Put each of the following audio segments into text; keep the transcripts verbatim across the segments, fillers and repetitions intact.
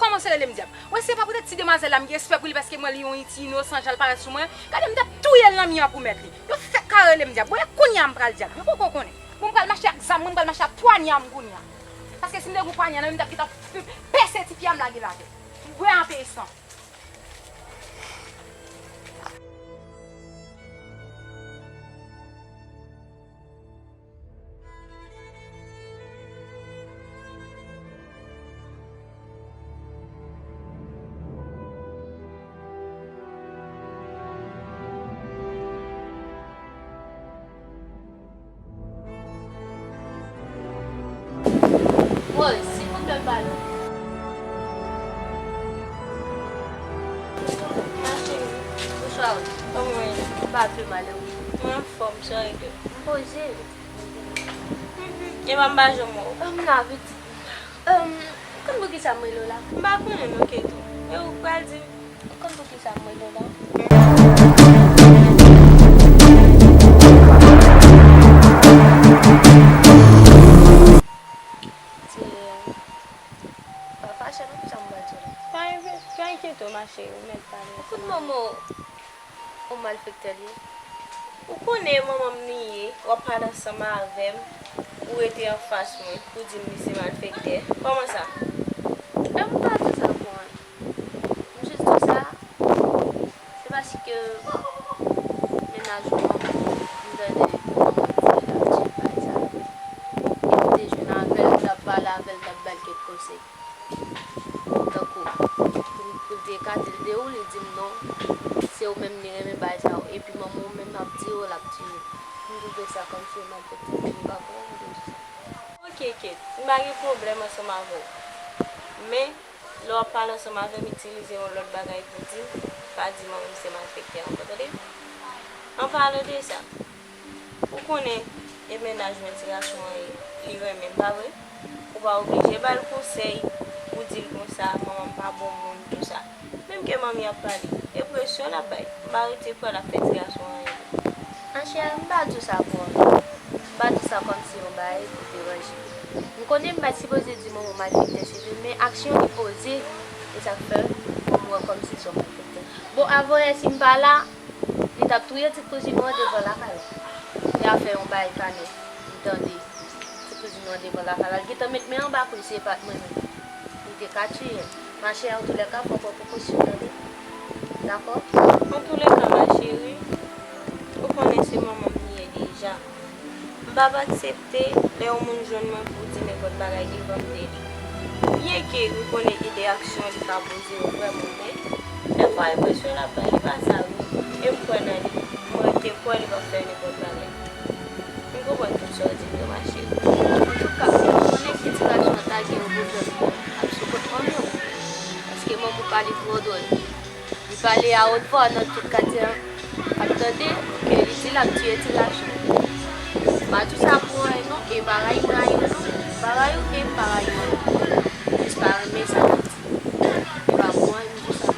Kòmanse rele m dyab. Wè, si se pa poutèt ti demwazèl la, m gen respè pou li paske m wè li yon ti inosan, jan l parèt sou mwen. Gade, m t ap touye l nan mi an pou mèt li. Yo fèk ka rele m dyab. Wè, kounye a m pral dyab. Yo poko konnen. Bon, m pral mache ak zam mwen, m pral mache ak pwanya m kounye a. Paske si m te gen pwanya nan men m, m t ap gentan pèse ti pye a m lage l atè. Bwè anpe san. Rose, silvouplè, m pa lwen. Ma chérie, bonswa. Kòman w ye? M pa pi mal, e ou? Mwen anfòm, sa regle. M poze. Mhm. E pa m pa janm wè w. Ann, m la vit. Em, ou konn poukisa m rele w la? M pa konnen non, Keto. E ou k pral di m. Ou konn poukisa m rele w la? Se, pa fache non, poukisa m pral di w la? Pa enkyete w, ma chérie, ou mèt pale. Kout manman w. Ou malfektè li ye. Ou konnen e manman m li ye, w ap pale ansanm avè m, ou rete anfas mwen pou di m li se malfektè. Kòman sa? E m pa di sa pou anyen. M jis di sa, se paske mennaj ou an, m tande manman m di l ap di bagay sa. E m te jwenn avè l, m t ap pale avè l, m t ap ba l kèk konsèy. Tankou, pou, pou l te ekate l de ou, li di m non, se ou menm li renmen bagay sa yo. Epi manman w menm ap di yo, l ap di yo. M twouve sa kòmsi yo malfektè, m pa konprann, m te di sa. Ok, Kate, m pa gen pwoblèm ansanm avè w. Men, lè w ap pale ansanm avè m, itilize yon lòt bagay pou di m, pa di manman m se malfektè ankò, tande? An palan de sa, ou konnen e mennaj mwen ti gason an ye, li renmen m, pa vre? Ou pa oblije ba l konsèy pou di l konsa, manman m pa bon moun, tou sa. Menm ke manmi ap pale, e presyon l ap bay. M pa rete kwè l ap fè ti gason an anyen. Anchè, m pa di w sa pou anyen. M pa di w sa kòmsi yon bagay pou deranje. M konnen m pa t sipoze di manman w malfektè, se vre, men aksyon li poze, e sa k fè m wè kòmsi se yon malfektè. Bon, avanyè si m pa la, li t ap touye ti kouzin ou an devan lakay ou. Li ap fè yon bagay kanè. M tande ti kouzin ou an devan lakay la. Li gentan met men anba kou l, si se pa t mwen menm, li te ka tiye l. Machè, antoulèka, fòk wè prekosyon, tande. Dakò? Antoulèka, ma chérie, ou konnen se manman m li ye deja. M p ap aksepte lè yon moun jwenn mwen pou di nenpòt bagay devan m de li. Byenke m konnen enteyaksyon li ka poze yo vrèman, men dèfwa enpresyon l ap bay, li pa sa vre. E m kwè nan li. M rete kwè li p ap fè nenpòt bagay. M konprann tout sa w di m yo, ma chérie. Antouka, m konnen si ti gason an ta gen yon pwoblèm, l ap sou kont manmi w. Paske manmi w pale twò dwòl. Li pale a wòt vwa nan tout katye an ap tande ke li di l ap tiye ti gason. M pa di w sa pou anyen non, e pa rayi m rayi w non. M pa rayi w e m pa rayi w ankò. M jis pa renmen sa w di. E pa pou anyen m di w sa.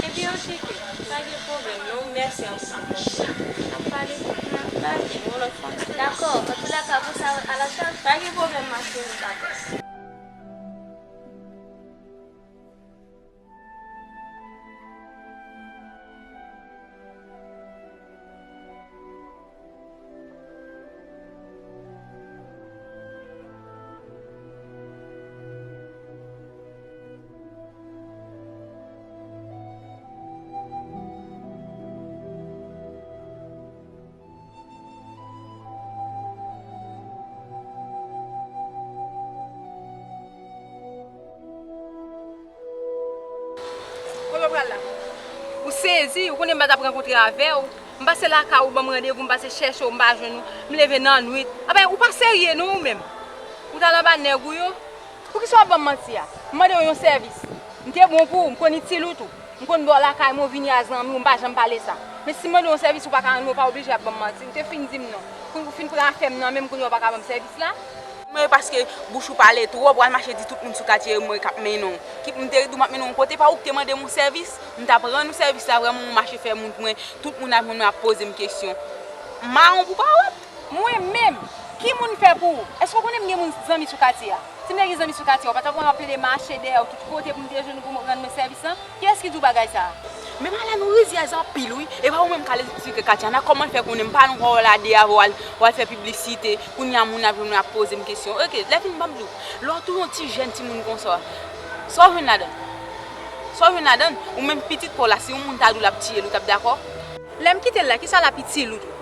Ebyen, ok, Kate, pa gen pwoblèm non. Mèsi anpil pou konsèy. N ap pale. N ap pale yon lòt fwa. Dakò, antoulèka, pou sa, a la chance. Pa gen pwoblèm, ma chérie, dakò. Kote w pral la? Ou sezi, ou konnen m pa t ap rankontre avè w. M pase lakay ou, ban m randevou, m pase chèche w, m pa jwenn ou, m leve nan nwit. Anben, ou pa serye non, ou menm. Ou t al anba nèg ou yo. Poukisa w ap ban m manti a? M mande w yon sèvis. M te bon pou ou, m konn itil ou tou. M konn ba w lakay mwen, w vini a zanmi w, m pa janm pale sa. Men si m mande w yon sèvis, ou pa ka rann mwen, ou pa oblije ap ban m manti. Ou te fin di m non. Kounye ou fin pran afè m nan men m, kounye a ou pa ka ban m sèvis la? Mwen, paske bouch ou pale twòp, w al mache di tout moun sou katye yo mwen k ap mennen w. Ki, m te di w m ap mennen w yon kote, pa ou ki te mande m yon sèvis, m t ap rann ou sèvis la vrèman, ou mache fè moun pou mwen, tout moun ap, moun ap poze m kesyon. Mawon pou pawòt. Mwen menm, Ki moun fè pou ou? Èske w konnen m gen moun zanmi sou katye a? Si m te gen zanmi sou katye a, ou pa t ap wè m ap plede mache dèyè w tout kote pou m te jwenn ou pou m rann mwen sèvis lan? Kiyès ki di w bagay sa a? Men Malèn, ou rizyèz anpil wi. E pa ou menm k al esplike Katiana kòman l fè konnen m pa nan wòl la de avè w al, w al fè piblisite. Kounye a moun ap jwenn mwen ap poze m kesyon. Oke, lè fini ban m di w. Lè w toujou yon ti jèn timoun konsa, sa w jwenn ladan? Sa w jwenn ladan? Ou menm pitit pa w la, si yon moun ta di w l ap tiye l, ou t ap dakò? Lè m kite l la, kisa l ap itil ou tou?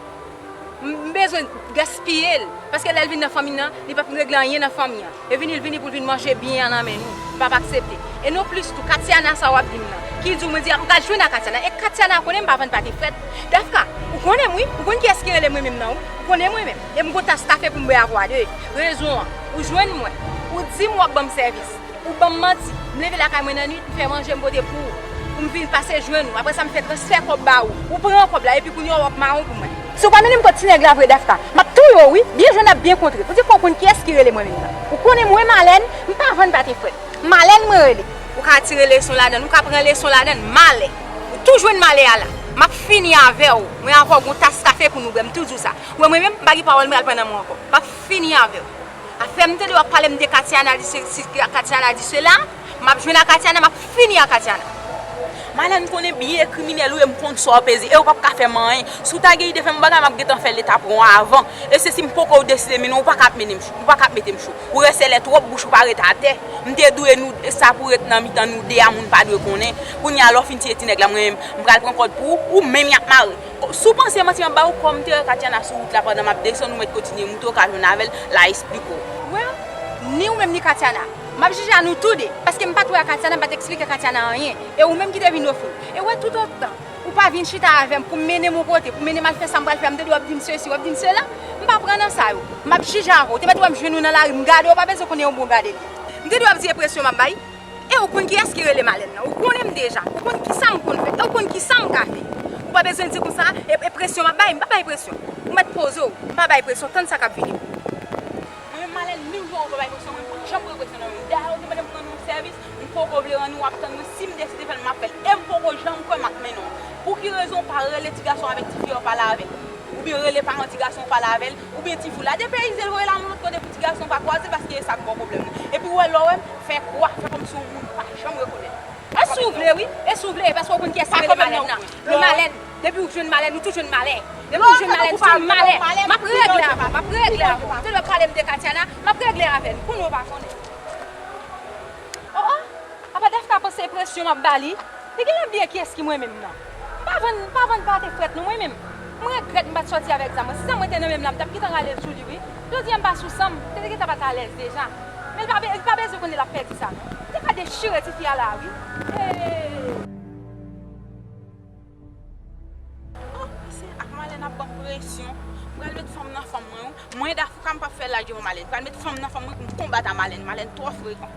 M, m bezwen gaspiye l. Paske lè l vin nan fanmi m nan, li p ap regle anyen nan fanmi an. E vini, l vini pou l vin manje byen an nan men nou. M p ap aksepte. E nonplis tou, Katiana sa w ap di m nan. Ki di w mwen di, m pral jwenn ak Katiana. E Katiana konnen m pa vann pate frèt. Dafka, ou konnen m wi. Ou konn kiyès ki rele mwen menm nan wi. Ou konnen mwen menm. E m gon tas kafe pou m bwè avè w a de. Rezon an, ou jwenn mwen. Ou di m w ap ban m sèvis. Ou ban m manti. M leve lakay mwen nan nwit, m fè manje, m pote pou ou. Pou m vin pase jwenn ou. Apre sa, m fè transfè kòb ba ou. Ou pran kòb la, epi kounye a w ap mawon pou mwen. Si w pa mennen m kot ti nèg la vre, Dafka, m ap touye w wi. Byen jwenn ap byen kontre. Ou di fò w konn kiyès ki rele mwen menm nan. Ou konnen mwen Malèn, m pa vann pate frèt. Malèn mwen rele. Ou ka tire leson ladann, ou ka pran leson ladann, malè. Ou tou jwenn malè a la. M ap fini avè w. Mwen avè w gon tas kafe pou nou bwè, m tou di w sa. Ou wè mwen menm, m pa gen pawòl m pral pran nan men w ankò. M ap fini avè w. Afè m tande w ap pale m de Katiana di se, si Katiana di sela, m ap jwenn ak Katiana, m ap fini ak Katiana. Malèn, m konnen byen kriminèl ou ye, m konn sa w peze, e ou p ap ka fè m anyen. Si w ta gen ide fè m yon bagay, m ap gentan fè l eta pran w avan. E se si m poko deside mennen w, ou pa ka ap mennen m, ou pa ka ap mete m cho. Ou resèlè twòp, bouch ou pa ret atè. M te dwe nou, sa pou ret nan mitan nou de a, moun pa dwe konnen. Kounye a, lè w fin tiye ti nèg la, mwen menm, m pral pran kòd pou ou, ou menm y ap mare. Si w panse manti m ap ba ou, kòm m te wè Katiana sou wout la pandan m ap desann, ou mèt kontinye moute, w ka jwenn avè l, l a esplike w. Well, ni ou menm ni Katiana, m ap jije a nou tou de. Paske m pa t wè a Katiana, m pa t eksplike Katiana anyen. E ou menm ki te vin ofri m. E w wè toutotan ou pa vin chita avè m pou mennen m yon kote, pou mennen m al fè sa m pral fè a, m tande w ap di m sesi, w ap di m sela, m pa pran nan sa yo. M ap jije avè w. Ou te mèt wè m jwenn ou nan lari, m gade w, w pa bezwen konnen yon bon gade li. M tande w ap di e presyon m ap bay. E ou konn kiyès ki rele Malèn nan. Ou konnen m deja. Ou konn kisa m konn fè. E ou konn kisa m ka fè. Ou pa bezwen di konsa, e, e presyon m ap bay. M pa bay presyon. Ou mèt poze w. M pa bay presyon. Tann sa k ap vini. Mwen menm Malèn, menm jan ou pa bay presyon, mwen pa janm pran presyon nan men w. Dayè, ou te mande m rann ou sèvis, m poko vle rann ou, w ap tann mwen. Si m deside fè l, m ap fè l. E m poko janm kwè m ap mennen w. Pou ki rezon w pa rele ti gason avèk ti fi a w pale avè l? Oubyen rele paran ti gason w pale avè l? Oubyen ti fi w la depeyize l, voye l al yon lòt kote pou ti gason pa kwaze l, paske e sa k ba w pwoblèm nan. Epi w wè lè w wè m, fè kwa, fè kòmsi yon moun pa janm rekonèt. E si w vle, wi. E si w vle, e paske w konn kiyès ki rele Malèn nan. E Malèn, depi w jwenn Malèn, ou tou jwenn malè. Depi w jwenn Malèn, ou tou jwenn malè. M ap regle avè w, m ap regle avè w. Ou te dwe pale m de Katiana, m ap regle avè l. Kounye a w pa konnen. Oh, oh. Apa Dafka panse e presyon m ap ba li? Li genlè bliye kiyès ki mwen menm nan. M pa vann, m pa vann pate frèt non mwen menm. M regrèt m pa t sòti avèk zam mwen. Si zam mwen te nan men m la, m t ap gentan rale l sou li wi. Jodi a m pa sou san m, m te gentan pa t alèz deja. Men li pa be-, li pa bezwen konnen l ap pèdi sa non. M te ka dechire tifi a la wi. Hey! Oh, mesye, ak Malèn ap ban m presyon. M pral met fanm nan fanm mwen wi. Mwen Dafka m p ap fè laj devan Malèn. M pral met fanm nan fanm mwen pou m konbat a Malèn. Malèn twò frekan.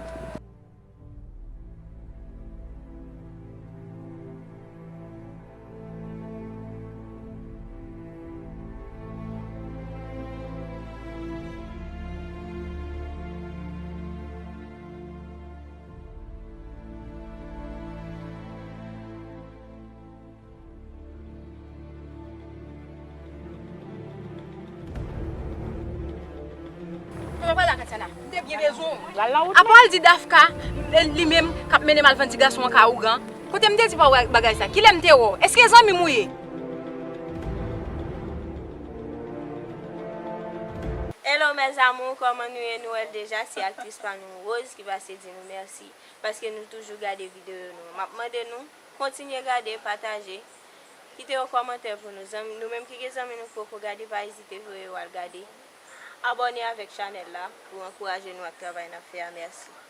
Mwen pa pale ak Katiana. M te byen bezwen w. Apa w al di Dafka, e, li menm k ap mennen m al vann ti gason an kay ougan? Kote m te di pa w bagay sa? Kilè m te wè w? Èske zanmi m ou ye? Hello mes amours, kòman nou ye? Nou wè l deja, se aktris pa nou Rose ki pase di nou mèsi paske nou toujou gade videyo nou. M ap mande nou kontinye gade, pataje, kite yon kòmantè pou nou. Zanmi, nou menm ki gen zanmi nou k poko gade, pa ezite voye yo al gade. Abòne avèk chanèl la pou ankouraje nou ak travay n ap fè a. Mèsi.